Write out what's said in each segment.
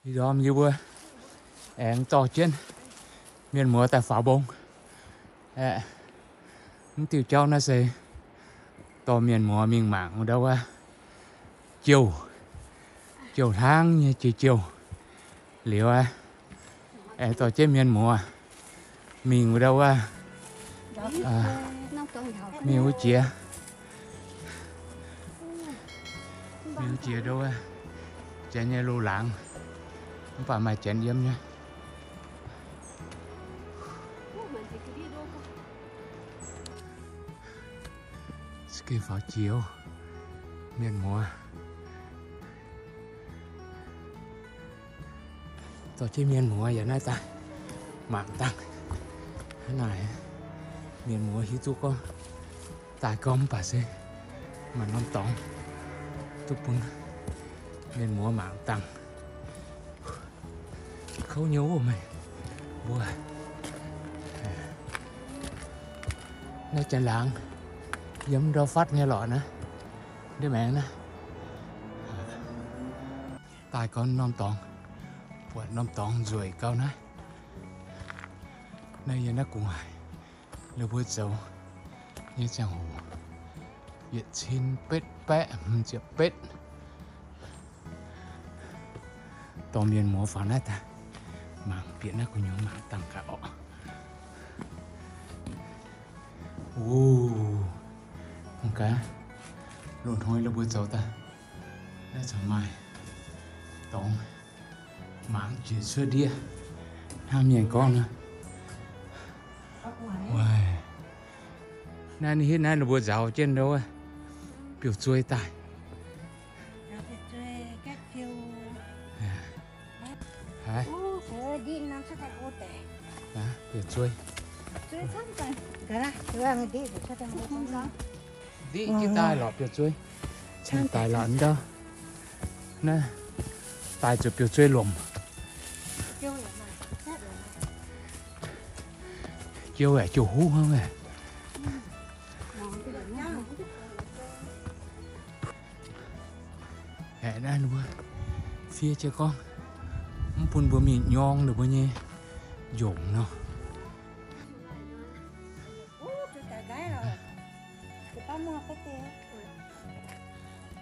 Ndorm yie mbuo aengx dorh jienv mienh muoz daaih faaux mbong. Aeqv, mv diuh jauv naaiv se dorh mienh muoz mingh mangc ndau wuov jouh, jouh hlaang nyei jiex jouh liuz aqv. Aengx dorh jienv mienh muoz mingh wuov ndau wuov, mingh wuov jiex, mingh wuov jiex ndau wuov janx nyei loz-laangz, mv baac maaih janx yiem nyei. Gengh faaux jiex, mienh muoz. Dorh jienv mienh muoz yaac naaiv daaih mangc dangh. Hnangv naaic, mienh muoz hiuv duqv gorngv daaih gorngv mv baac se maaih norm dorngx duqv bun mienh muoz mangc dangh. Kouv nyei wuov meih mbuo. Naaiv janx laangz yiem ndau fatv nyei lorqc naaiv, ndiev maengx naaiv. Daaih gorngv norm dorngx, buatc norm dorngx nzueic gau naaiv. Naaiv yiem naaiv gu'nguaaic, ninh mbuo zoux nyei ziangh hoc, yietc cin betv baeqv hmz ziepc betv. Dorh mienh muoz faaux naaiv daaih mangc bieqc naaiv gu'nyuoz mangc dangh gaax orqc. Wuov, mangc gaax, loz-hnoi ninh mbuo zoux daaih, naaiv corc maaih dorngx mangc jiex cuotv ndiev hnangv mienh gorngv nor. Naaiv ninh hitv naaiv ninh mbuo nzaaux jienv ndau biouv-zuei daaih. Biouv-zuei. Ndiqv jienv daaih lorqc biouv-zuei. Daic lorqc ndau. Naaiv daic zuqc biouv-zuei lomc. Jiou aeqv, jiou huv hnangv aeqv. Aeqv, naaiv ninh mbuo fiev jienv gorngv mv bun mbuo mingh nyorng ninh mbuo nyei njongc nor.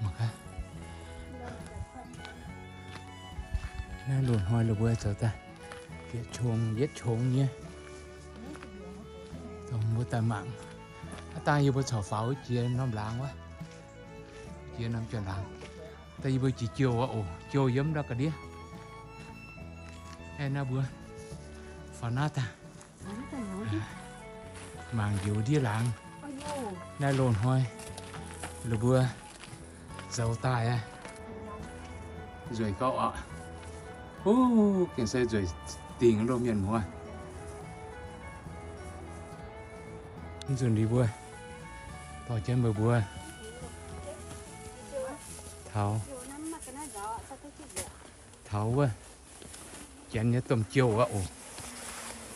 Mangc gaax, naaiv loz-hnoi ninh mbuo zoux daaih bieqc qongx yietv qongx nyei, dongh mbuo daaih mangc. Aav dangh yie mbuo corc faaux wuov jiex norm laangz wuov, jiex norm jauv-laangz. Daaih yie mbuo jiex jouh wuov oc, jouh yiem ndau ga'ndiev. Aeqv, naaiv mbuo faaux naaiv daaih mangc njoux ndiev laangz. Naaiv loz-hnoi ninh mbuo zoux daaih aqv. Nzueic gauh oc. Ov, gengh se nzueic dingc loh mienh muoz. Mv nzunc ninh mbuo dorh jienv meih mbuo taux, taux wuov janx nyei domh jouh aqv oc.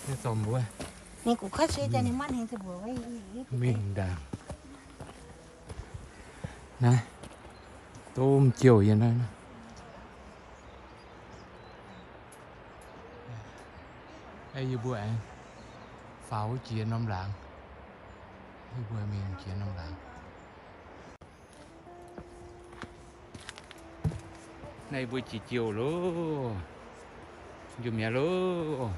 Naaiv domh wuov mingh ndaangc. Naaiv domh jouh yiem naaiv. Yie mbuo aengx faaux wuov jiex norm laangz. Yie mbuo mingh jiex norm laangz. Naaiv yie mbuo jiex jouh loh. Njuov mi'aqv loh.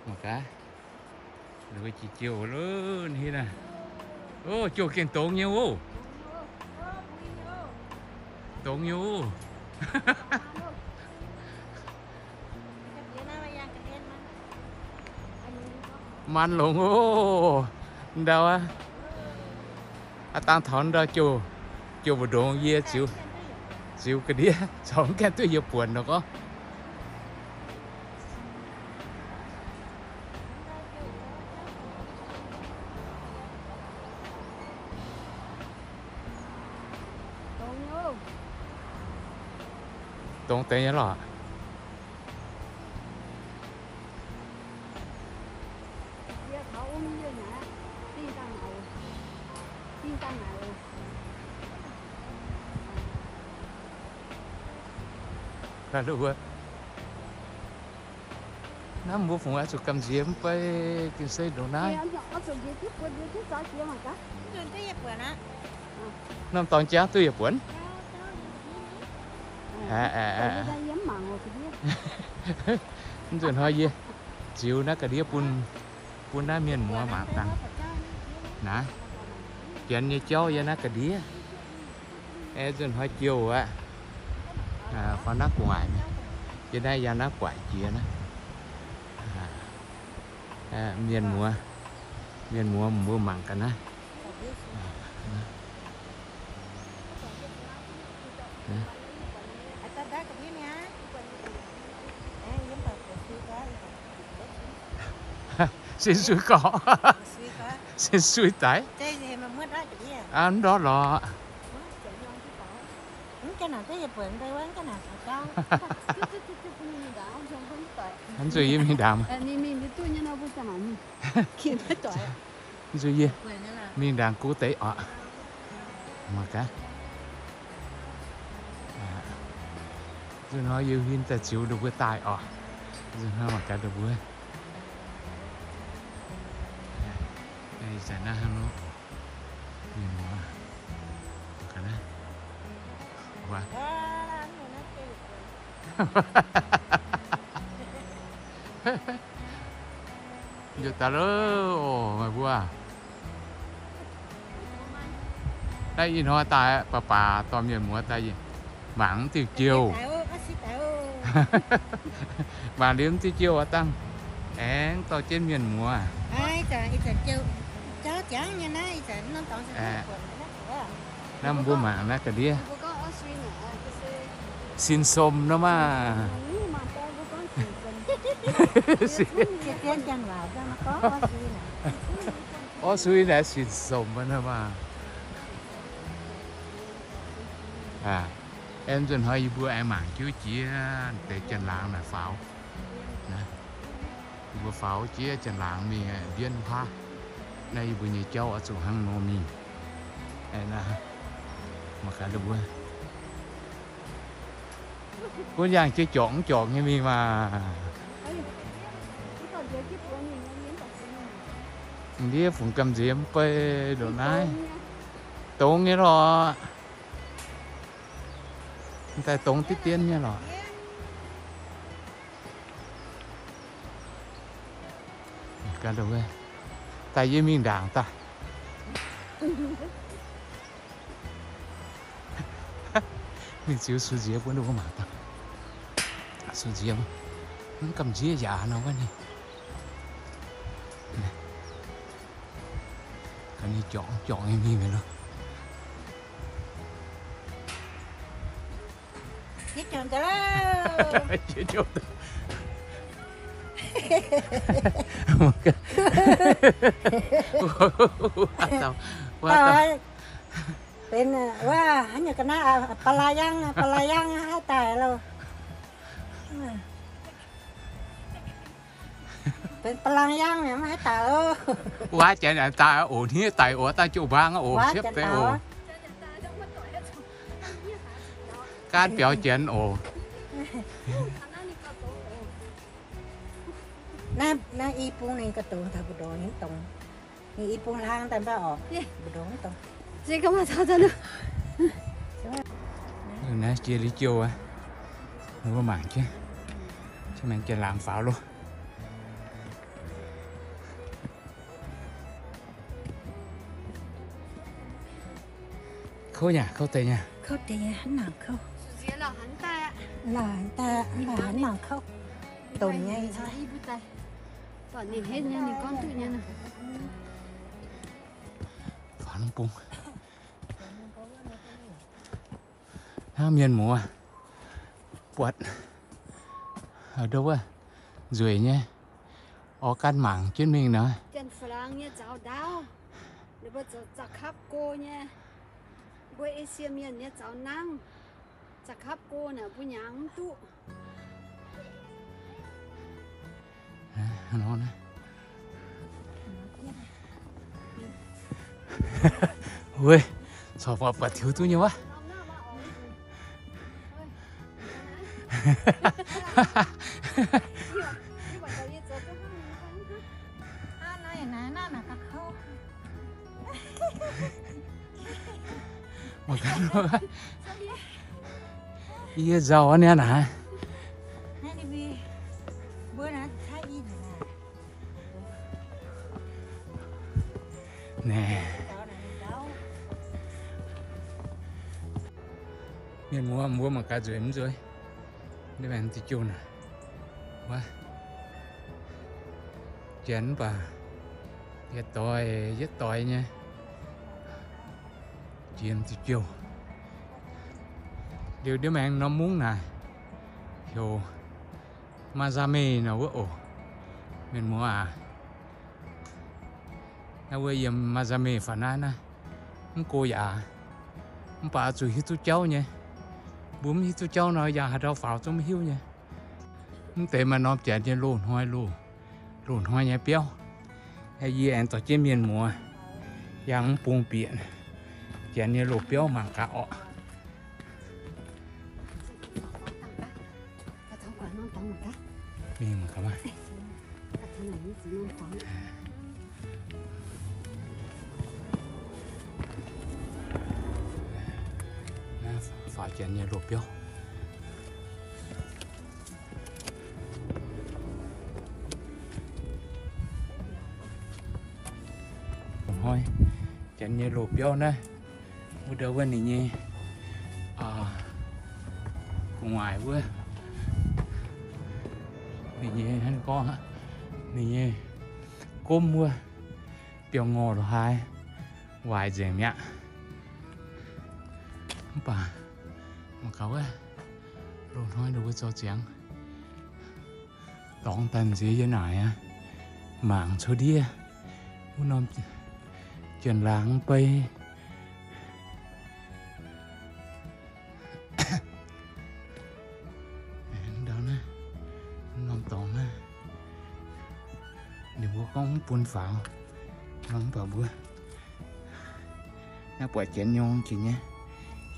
Mangc gaax, ninh mbuo jiex jouh loh, ninh hiuv naaiv. Ov, jouh gengh dongz nyei oc. Dongz nyei oc. Maan longx oc. Ndau aqv. Aav dangh taux ndau jouh, jouh mbu'ndongx yie ziux, ziux ga'ndiev caux mv gaengh duqv yie buonc nor gorngv. Dongz deix nyei lorqc. Naaiv mbuo fungx oix zuqc gamh nziex mv bei gengh se ndongc naaiv. Norm dorngx jangv duqv yietc buonc. Mv nzunc hnoi yie ziux naaiv ga'ndiev bun, bun naaiv mienh muoz mangc dangh. Naaiv, janx nyei jauv yiem naaiv ga'ndiev. Aeqv, nzunc hnoi jouh aqv. Faaux naaiv gu'nguaaic, yiem naaiv yangh naaiv guaaic jiex naaiv. Mienh muoz, mienh muoz mbuo mangc ga'naaiv. Sin sui gorx. Sin sui daic. Aa, ndortv lorqc. Nzuih yie mingh ndaangc. Nzuih yie mingh ndaangc gu deix oc. Mangc gaax. Nzuih hnoi yie huin daaih ziux ndongc mbuo daaih oc. Nzuih hnoi mangc gaax ndongc mbuo. Ih zanc naaiv hnangv nor, mienh muoz, mangc gaax naaiv. Njoux daaih loh, meih mbuo. Naaiv ih hnoi daaih baac baac dorh mienh muoz daaih mangc diuh jouh. Mangc liuz diuh jouh aqv dangh. Aengx dorh jienv mienh muoz. Naaiv mbuo mangc naaiv ga'ndiev. Sin som nor maah. Orv sui naaiv sin som nor maah. Aeqv, nzunc hnoi yie mbuo aengx mangc jienv jiex deix janx-laangz naaic faaux. Yie mbuo faaux jiex janx-laangz mingh mbienv huaav. Naaiv yie mbuo nyei jauv oix zuqc hnangv nor mingh. Mangc gaax mbuo. Gunv yangh jiex jorqc mv jorqc nyei mingh maah. Ndiev fungx gamh nziex mv bei ndongc naaiv. Dongz nyei lorqc. Daaih dongz diqv dien nyei lorqc. Daaih yie mingh ndaangc daaih. Mingh ziux sux nziex bun mbuo mangc daaih. Sux nziex mv gamh nziex yaac nor wuov ninh. Ga'naaiv jorqc jorqc nyei mingh mi'aqv loh. Benx wuov haaix nyungc ga'naaiv, ba'laa yangv, ba'laa yangv haaix daaih loh. Benx ba'laa yangv mv haaix daaih loh. Wuov janx daaih oc, hniev daic oc, daaih jiu-baang oc, siepv deix oc. Gaanv biaux janx oc. Naaiv i bung ninh ga'dongx taux mbu'ndongx nyei dongx. Ninh i bung hlang daaih mv baac oc, mbu'ndongx nyei dongx. Naaiv jiex liuz jouh aqv. Mbuo mangc jienv, jienv mangc janx-laangz faaux loh. Kouv nyei, kouv deix nyei. Kouv deix nyei, hnangv nangc kouv. Laaix daaih, laaix hnangv nangc kouv. Donx nyei. Faaux bung. Hnangv mienh muoz buatc, aa, ndau wuov nzueic nyei, oix gan mangc jienv mingh nor. Janx-laangz nyei zaux ndaauv, ninh mbuo zoux za'kapv go nyei. Mbuo Esie Mienh nyei zaux nangv, za'kapv go naaic mbuo hnyangx mv duqv. Weic corc buatc tiux duqv nyei wuov. Yie nzauh niaa naaic. Naaic. Mienh muoz, mbuo mangc gaax nzueic mv nzueic. Ndiev maengx ziqc jouh naaic. Wuov, janx mv baac yietc doix yietc doix nyei. Jiem ziqc jouh. Liuz ndiev maengx norm mungv naaic heuc Mazame nor wuov oc. Mienh muoz aac, naaiv wuov yiem Mazame faaux naaiv naaiv, mv go yaac, mv baac zuqc hiuv duqv jauv nyei. Mbuo mv hiuv duqv jauv nor, yangh haaix ndau faaux zungv mv hiuv nyei. Mv deix maaih norm janx nyei loz-hnoi, loz-hnoi nyei biauv. Yie aengx dorh jienv mienh muoz yangh mv bung bieqc janx nyei loz-biauv mangc gaax orqc. Mingh mangc gaax maah. Naaiv faaux janx nyei loz-biauv. Hnoi janx nyei loz-biauv naaiv, wuov ndau wuov ninh nyei gu'nguaaic wuov, ninh nyei hnangv gorngv, ninh nyei gomv wuov biauv-ngorh lo haaix waaic nzengc mi'aqv. Mv baac mangc gaax wuov, loz-hnoi ninh mbuo zoux ziangx dorngx daaih nziex yie naaic aqv. Mangc cuotv ndiev wuov norm janx-laangz bei. Ndau naaiv, norm dorngx naaiv, ninh mbuo gorngv mv bun faaux, mv baac mbuo naaiv buatc janx nyorng jiex nyei,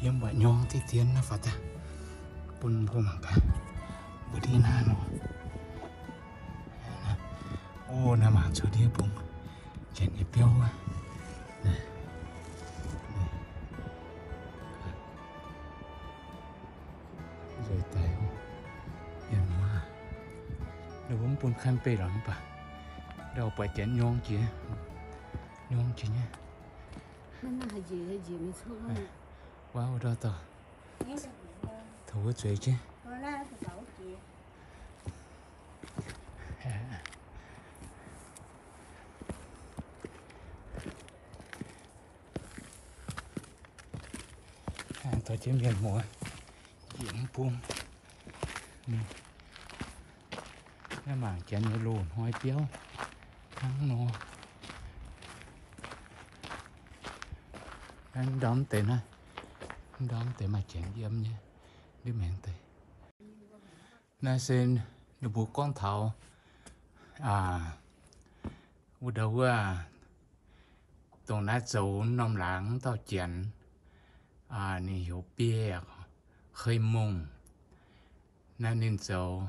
yiem buatc nyorng diqv dien naaiv faaux daaih bun mbuo mangc gaax. Mbuo ndiev naaiv nor, o, naaiv mangc cuotv ndiev bung janx nyei biauv wuov. Nzueic daic. Ninh mbuo mv bun คันเบ็ด lorqc mv baac ndau buatc janx nyorng jiex, nyorng jiex nyei. Wuov, wuov ndau dauh, taux wuov zueiz jienv. Dorh jienv mienh muoz yiem bung. Naaiv mangc janx nyei loz-hnoi biauv hnangv nor. Ndorm deix naaiv, ndorm deix maaih janx yiem nyei, ndiev maengx deix. Naaiv se ninh mbuo gorngv taux wuov ndau wuov, dongh naaiv zoux norm laangz dauh janx, ninh heuc Bieqc Hei Mongh. Naaiv ninh zoux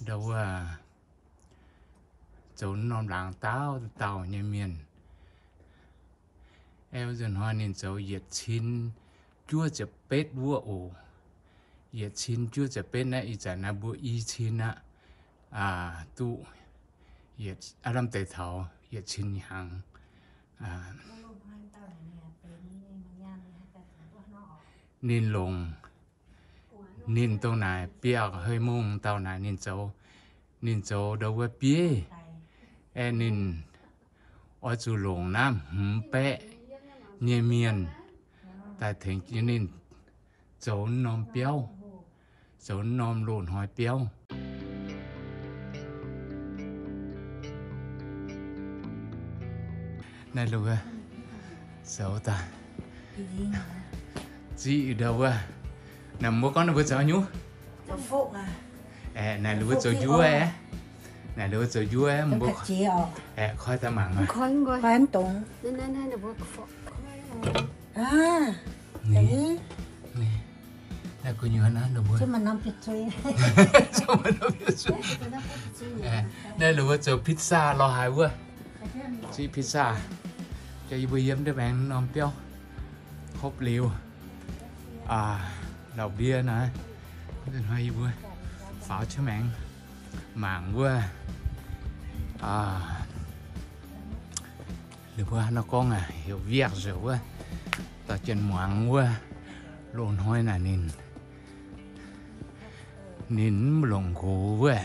ndau wuov, zoux norm laangz dauh dauh nyei mienh. Aengx wuov nzunc hnoi ninh zoux yietc cin juov ziepc betv wuov oc. Yietc cin juov ziepc betv naaiv, ih zanc naaiv mbuo i cin aqv. Duqv lamh deix taux yietc cin hnyangx. Ninh longc, ninh dongh naaic Bieqc Hei Mongh dauh naaic ninh zoux, ninh zoux ndau wuov bieiv, aengx ninh oix zuqc longc naaiv hmz baeqv nyei mienh daaih tengx ninh zoux norm biauv, zoux norm loz-hnoi biauv. Naaiv wuov zoux daaih ziqv ndau wuov. Naaiv mbuo gorngv ninh mbuo zoux nyuv. Aeqv, naaiv ninh mbuo zoux njuov aeqv. Naaiv ninh mbuo zoux njuov aeqv, mbuo aeqv, koi daaih mangc. Naaiv gu'nyuoz naaiv ninh mbuo, naaiv ninh mbuo zoux pizza lorz haaix wuov. Ziqv pizza, jaax yie mbuo yiem ndiev maengx norm biauv hopv liuz, lauh mbie naaiv, hnoi yie mbuo faaux jienv maengx mangc wuov. Ninh mbuo nor gorngv heuc viakc nzengc wuov, dorh jien muangx wuov. Loz-hnoi naaic ninh, ninh mv longc nqox wuov.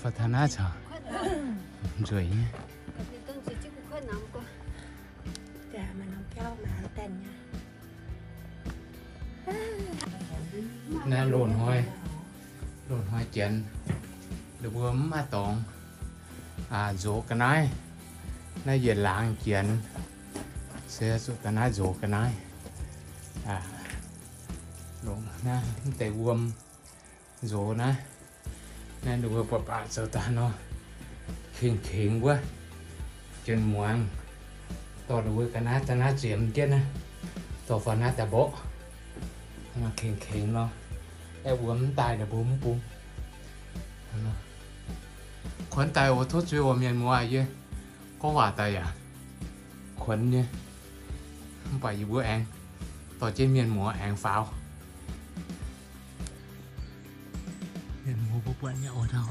Faaux taux naaiv caux nzueic nyei. Naaiv loz-hnoi, loz-hnoi janx, ninh mbuo mv maaih dorngx nzox ga'naaiv. Naaiv yietc laangz janx se zuqc ga'naaiv nzox ga'naaiv. Longc naaiv mv deix wuom nzox naaiv. Naaiv ninh mbuo baac baac zoux daaih nor, kengx kengx wuov, jien muangx, dorh ninh mbuo ga'naaiv daaih naaiv ziemx jienv naaiv, dorh faaux naaiv daaih mborqv, kengx kengx nor, aeqv, wuom mv daaih ninh mbuo mv bung. Kuonx daaih oc, tov zuiz oc mienh muoz, yie gorngv waac daaih yaac kuonx nyei. Mv baac yie mbuo aengx dorh jienv mienh muoz aengx faaux. Mienh muoz mbuo buatc nyei oc, ndau,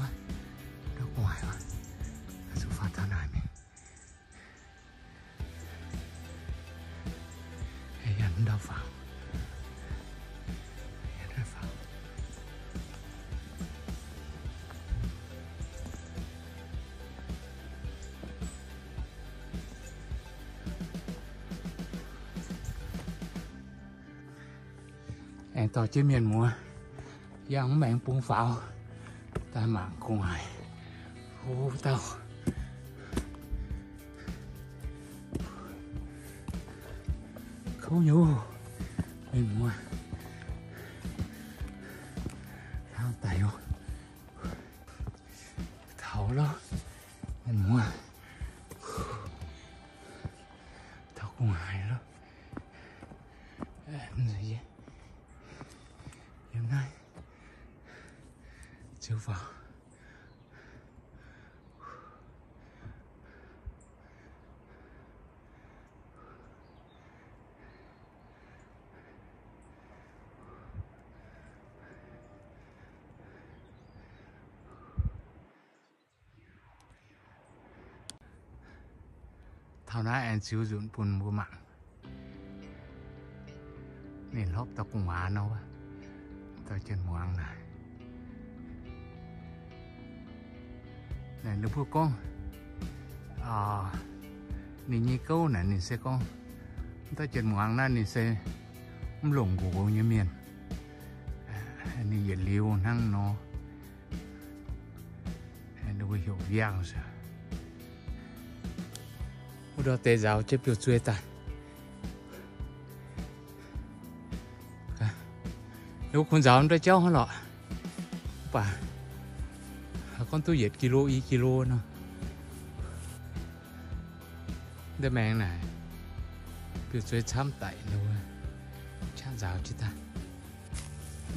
ndau gu'nguaaic oc, zuqc faaux taux naaic mingh. Yie ndau faaux, yie ndau faaux. Aengx dorh jienv mienh muoz yangh mv maengx bung faaux daaih mangc gu'nguaaic. O dauh kouv nyei, mienh muoz. Hnangv daic oc. Taux loh, mienh muoz. Taux gu'nguaaic loh. Yiem naaiv ziux faaux. Taux naaiv aengx ziux nzunc bun mbuo mangc. Ninh hlopv dauh gu'nguaaz nor wuov, dauh jien muangz naaic. Naaic ninh mbuo gorngv, ninh nyei gouv naaic ninh se gorngv, dauh jien muangz naaiv ninh se mv longc nqox nyei mienh. Ninh yietc liuz hnangv nor, ninh mbuo heuc viangh. Wuov ndau deix nzaaux jienv biouv-zuei daaih. Ninh mbuo kungx nzaaux ndau jauv hnangv lorqc. Mv baac gorngv duqv yietc kilo, i kilo nor. Ndau maengx naaic, biouv-zuei camv daic, ninh mbuo qaqv nzaaux jienv daaih.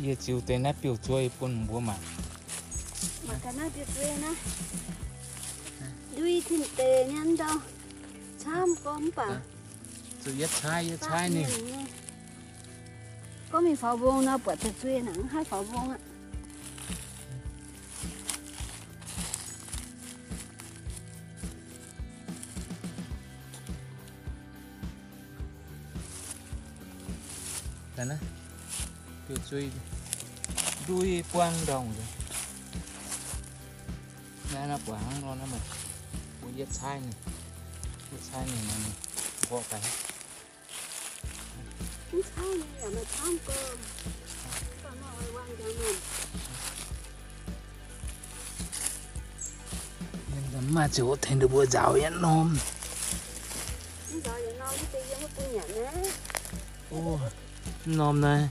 Yie ziux deix naaiv biouv-zuei bun mbuo mangc. Mangc gaax naaiv biouv-zuei naaiv. Ndui tin deix nyei ndau. Camv gorngv mv baac zuqc yietv caaiv, yietv caaiv ninh. Gorngv mingh faaux mbong nor, buatc biouv-zuei naaic mv haih faaux mbong aqv. Biouv-zuei ndui buang ndongc. Naaiv nor buatc hnangv nor naaiv, mbuo yietv caaiv ninh, yietv caaiv ninh nor, ninh mborqv gaax. Mv maaih ziouc tengx ninh mbuo nzaaux yietv norm. Norm naaiv.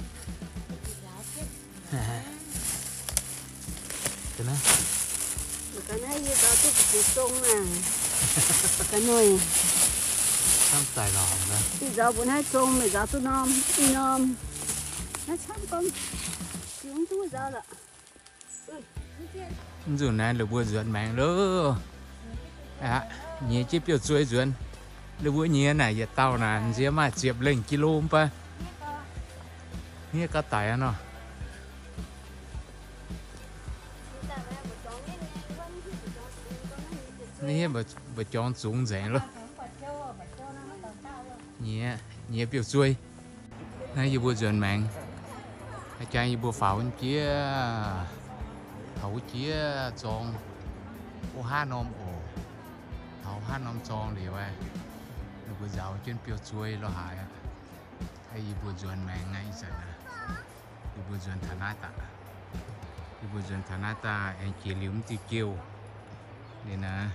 Camv daic lorqc. Ih nzaaux mbuo naaiv zong meih nzaaux duqv norm, i norm. Mv nzunc naaiv lih mbuo nzuonx maengx loh. Aqv, nyiex jienv biouv-zuei nzuonx. Lih mbuo nyiex naaic yietc dauh naaic nziex maaih ziepc lengh kilo mv baac. Hniev gauh daic aqv nor. Naaiv hiuv mbu'jorngx zungx nzengc loh. Nyiex, nyiex biouv-zuei. Naaiv yie mbuo nzuonx maengx. Jang yie mbuo faaux wuov jiex, taux wuov jiex zorng, wuov haav norm oc. Taux haav norm zorng liuz, ninh mbuo nzauz jienv biouv-zuei lo haaix aqv. Yie mbuo nzuonx maengx aqv, ih zanc aqv. Yie mbuo nzuonx taux naaiv daaih. Yie mbuo nzuonx taux naaiv daaih aengx jiex liuz mv diuh jouh. Liuz naaiv,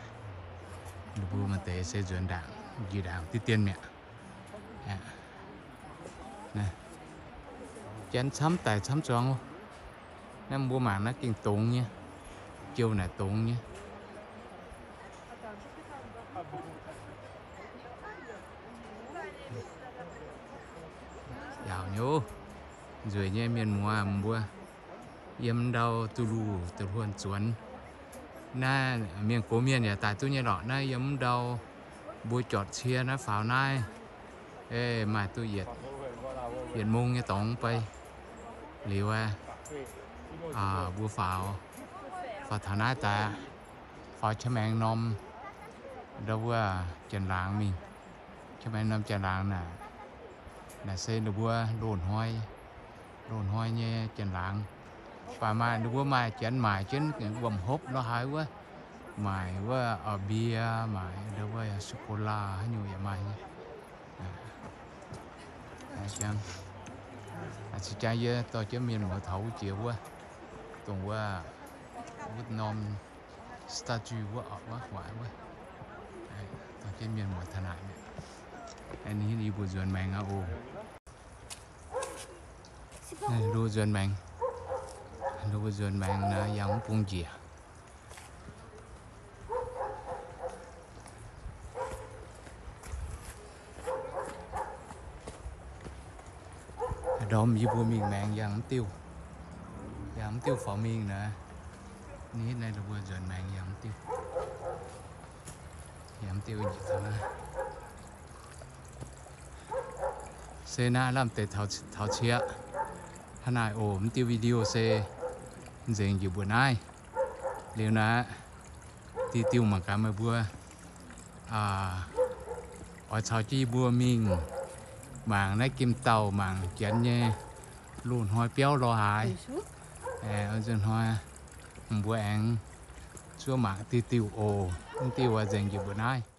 ninh mbuo maaih deix se nzuonx ndaangc, njiec ndaangc diqv dien mi'aqv. Janx camv daic camv zuangx oc. Naaiv mbuo mangc naaiv gengh dongz nyei. Jouh naaic dongz nyei. Yaauc nyei oc. Nzueic nyei mienh muoz mbuo. Yiem ndau duqv luc duqv hluonx zuonx. Naaiv mienh gox mienh yaac daaih duqv nyei lorqc. Naaiv yiem ndau mbuo jortc cie naaiv faaux naaiv, maaih duqv yietc, yietc mong nyei dorngx bei. Liuz, mbuo faaux, faaux taux naaiv daaih, faaux qaqv maengx norm, ndau wuov Janx-Laangz mingh. Qaqv maengx norm Janx-Laangz naaic, naaic se ninh mbuo loz-hnoi, loz-hnoi nyei Janx-Laangz. Baac maaih ninh mbuo maaih janx maaic jienv wuom-hopv lo haaix wuov, maaic wuov mbie, maaic ndau wuov sô-ko-laa haaix nyungc yaac maaih nyei. Cingx jang yie dorh jienv mienh muoz taux wuov jiex wuov, dongh wuov, wuov norm statue wuov, wuov, wuov, dorh jienv mienh muoz taux naaic. Ninh yie mbuo nzuonx maengx aqv oc. Lo nzuonx maengx, lo mbuo nzuonx maengx naaiv yangh mv bung njiec. Ndorm yie mbuo mingh maengx yangh mv diuh, yangh mv diuh faaux mingh naaiv. Nitv naaiv lo mbuo nzuonx maengx yangh mv diuh, yangh mv diuh njiec taux naaiv. Se naaiv lamh deix taux cieqv. Hnangv naaic oc, mv diuh video se nzengc njiec mbuo naaiv. Liuz naaiv, diuh diuh mangc gaax meih mbuo oix caux jienv yie mbuo mingh mangc naaiv gemh dauh mangc janx nyei loz-hnoi biauv lorz haaix. Nzunc hnoi mbuo aengx zuov mangc diuh diuh oc. Mv diuh nzengc njiec mbuo naaiv.